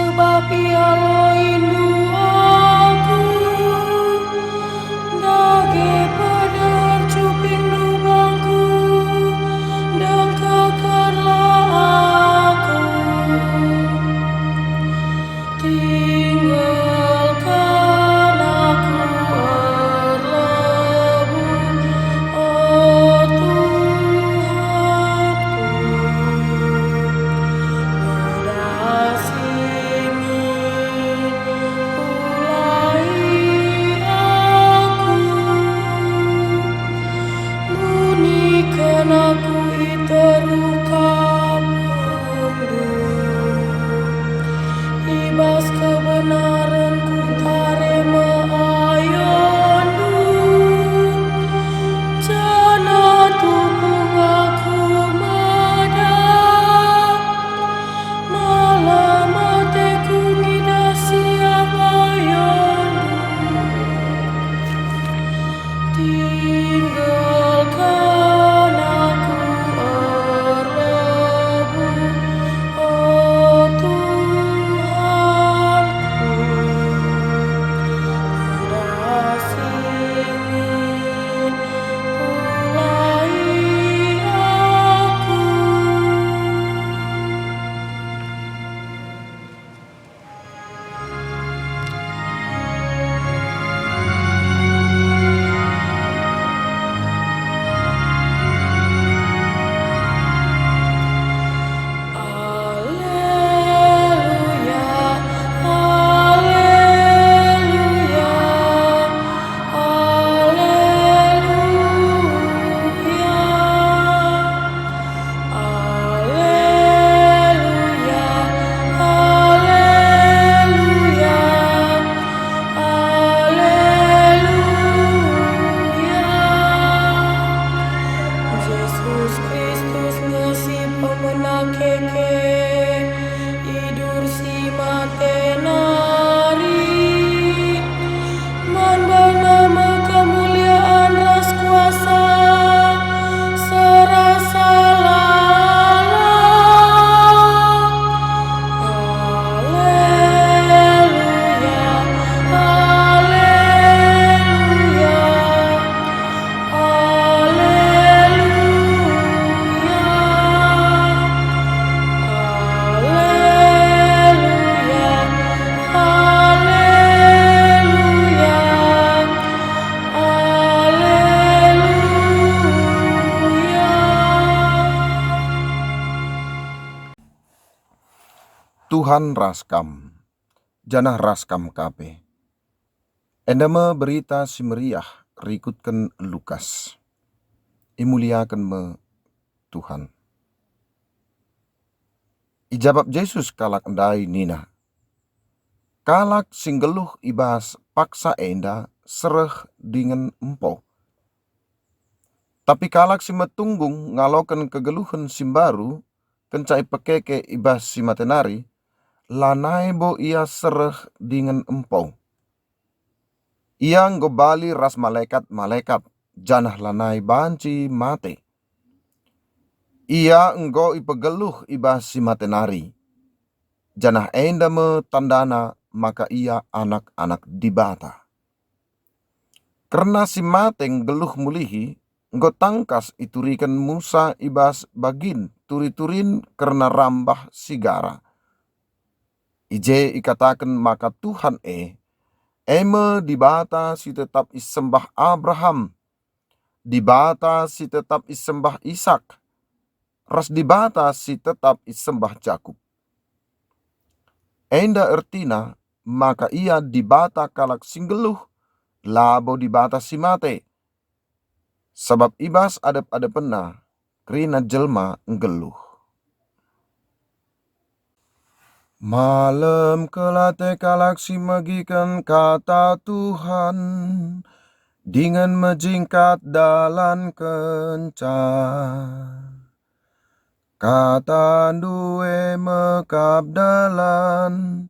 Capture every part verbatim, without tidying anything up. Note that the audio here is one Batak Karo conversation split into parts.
Sebab ialoindu aku, dage peder cuping lubangku, dengkekenlah aku. Tinggalkan aku erlabuh, o Tuhanku. Bedasimi, pulai aku. Buniken aku i teruh kapalndu. I bas kebenaren kutare me ayondu, janah tupung aku mada. Malem ateku ngidah siang ayondu. Tinggalkan aku erlabuh, o Tuhanku. Bedasimi, pulai aku. Aleluya, aleluya, aleluya. Aleluya, aleluya, aleluya. Jesus Kristus ngasi pemena keke, idur si mate nari. Man baNa me kemulian ras kuasa serasa lalap. Aleluya, aleluya, aleluya, aleluya, aleluya. Aleluya. Tuhan ras kam, janah ras kam ka pe. Enda me Berita Si Meriah rikutken Lukas. Imuliaken me Tuhan. Ijabap Jesus kalak ndai nina, "Kalak si nggeluh i bas paksa enda sereh dingen empo. Tapi kalak si metunggung ngaloken kegeluhen si mbaru kenca ipekeke i bas si mate nari, lanai bo ia sereh dingen empo. Ia enggo bali ras malekat-malekat, janah lanai banci mate. Ia enggo ipegeluh i bas si mate nari, janah enda me tandana maka ia anak-anak Dibata." Kerna si mate nggeluh mulihi, enggo tangkas ituriken Musa i bas bagin turi-turin kerna rambah sigara. I je ikataken maka Tuhan e, e me Dibata si tetap isembah Abraham, Dibata si tetap isembah Isak, ras Dibata si tetap isembah Jakup. Enda ertina maka Ia Dibata kalak si nggeluh, labo Dibata si mate. Sabap i bas adep-adepenNa kerina jelma nggeluh. Malem kel ate kalak si megiken kata Tuhan, dingen mejingkat dalankenca. KataNdu e me kap dalan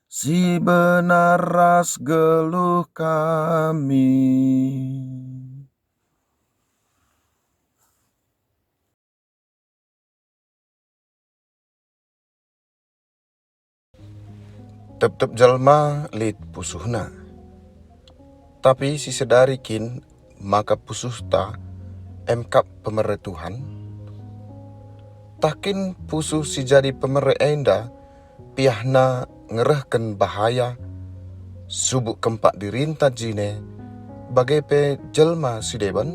si benar ras geluh kami. Tep-tep jelma lit pusuhna. Tapi sisedari kin maka pusuhta em kap pemere Tuhan? Tah kin pusuh si jadi pemere enda piahna ngerehken bahaya subuk kempak dirinta jine, bage pe jelma si deban?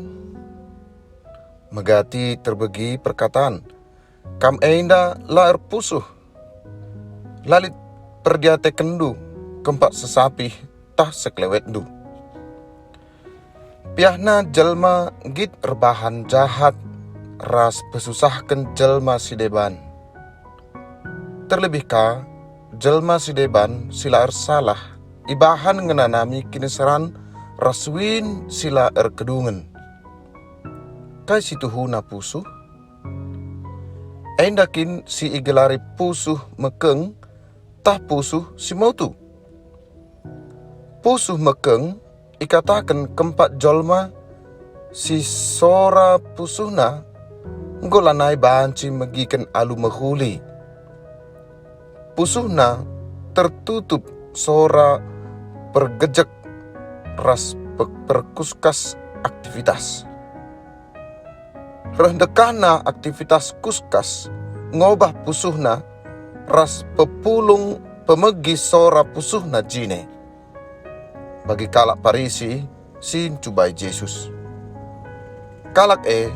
Megati terbegi perkataan, "Kam enda la erpusuh. La lit perdiatekenndu kempak sesapih tah sekelewetndu." Piahna jelma nggit erbahan jahat ras pesusahken jelma si deban. Terlebih ka, jelma si deban si la ersalah ibahan ngenanami kiniseran ras suin si la erkedungen. Kai si tuhuna pusuh? Enda kin si igelari pusuh mekeng, tah pusuh si motu? Pusuh mekeng ikataken kempak jelma si sora pusuhna enggo lanai banci megiken alu mehuli. Pusuhna tertutup sora pergejek ras pe-, perkuskas aktivitas. Reh ndekahna aktivitas kuskas ngobah pusuhna ras pepulung pemegi sora pusuhna jine. Bagi kalak Parisi si ncubai Jesus, kalak e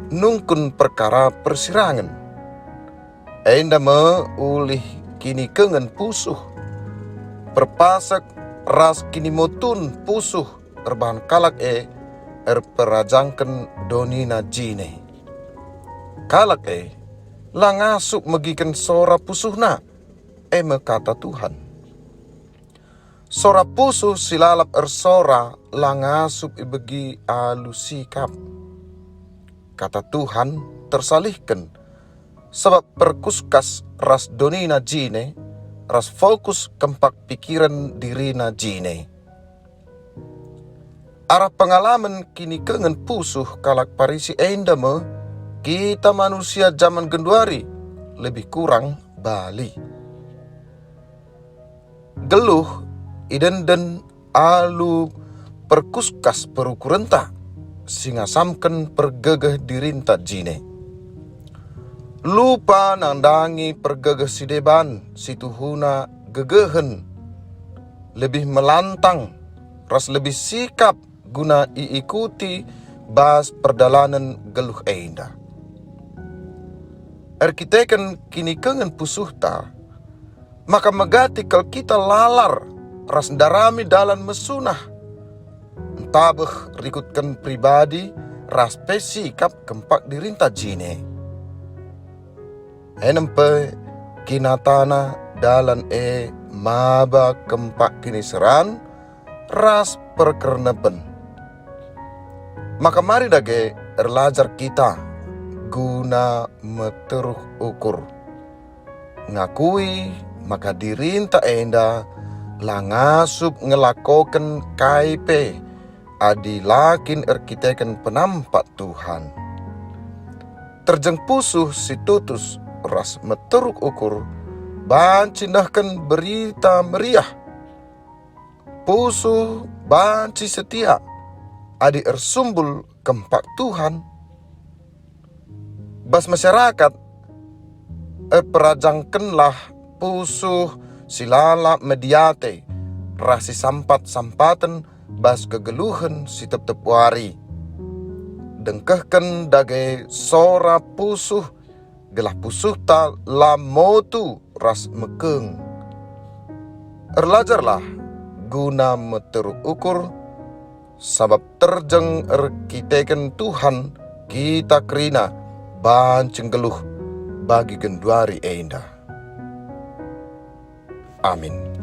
nungkun perkara persirangen. Enda me ulih kinikengen pusuh, perpasek ras kinimotun pusuh erbahan kalak e erperajangken donina jine. Kalak e la ngasup megiken sora pusuhna, e me kata Tuhan. Sora pusuh si lalap ersora la ngasup ibegi alu sikap. Kata Tuhan tersalihken, sabap perkuskas ras donina jine, ras fokus kempak pikiren dirina jine. Arah pengalamen kinikengen pusuh kalak Parisi enda me, kita manusia jaman genduari lebih kurang bali. Geluh idenden alu perkuskas perukurenta si ngasamken pergegeh dirinta jine. Lupa nandangi pergegeh si deban si tuhuna gegehen, lebih melantang, ras lebih sikap guna iikuti bas perdalanen geluh enda. Erkiteken kinikengen pusuhta, maka megati kal kita lalar ras ndarami dalan mesunah, ntabeh rikutken pribadi ras pe sikap kempak dirinta jine. Enem pe kinatana dalan e maba kempak kiniseran ras perkernepen. Maka mari dage erlajar kita guna meteruh ukur. Ngakui maka dirinta enda la ngasup ngelakoken kai pe adi la kin erkiteken penampat Tuhan. Terjeng pusuh si tutus ras meteruk ukur banci nehken Berita Meriah. Pusuh banci setia adi ersumbul kempak Tuhan. Bas masyarakat, erperajangkenlah pusuh si lalap mediate ras si sampat-sampaten bas kegeluhen si tep-tep wari. Dengkehken dage sora pusuh, gelah pusuhta la motu ras mekeng. Erlajarlah guna meteruk ukur, sabap terjeng erkiteken Tuhan kita kerina banci nggeluh bagi genduari enda. Amin.